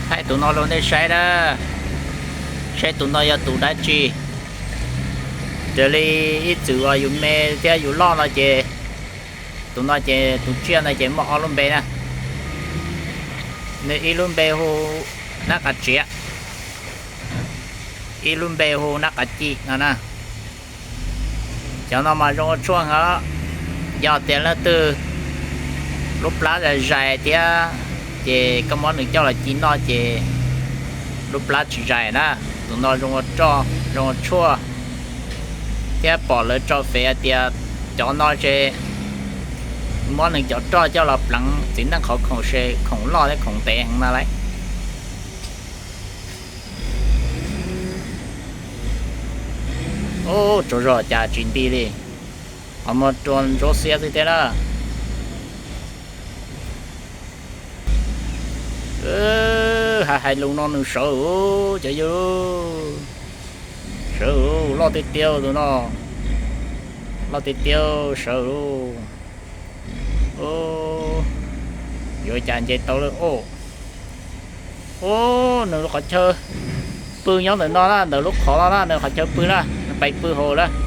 Thaij tus no rau nej saib na, saib tus no yog tus dab tsi. Raws li ib txwm uas yus me thiab yus loj no ces tus no ces tus tsiaj no ces muaj ob lub npe na. Nws ib lub npe hu nab qav tsiav, ib lub npe hu nab qav ci no na. Cov no mas zoo ua tshuaj heev. Yog tias leej twg lub plab zais zais thiab ces koj muab nws coj los ci noj ces lub plab tsis zais na. Tus no zoo ua roj zoo ua tshuaj, thiab pom lawv tso fem hais tias cov no ces muab nws cov roj coj los pleev txiv neej qhov khoom se khoom loj thiab khoom ntev heev na lauj. Ub, tsaug zog cas tsis nti li, qhov muag rua ntsuab xiab xwb thiab na. Hais hais lus no nws sawv, cov yawg, sawv, loj tiag tiag tus no, loj tiag tiag, sawv. Yuav cas nce tau lawm. Ub, nws qhov chaw pw nyob ntawm no na, ntawm lub qhov no na, nws qhov chaw pw na, nws pais pw hauv lawm.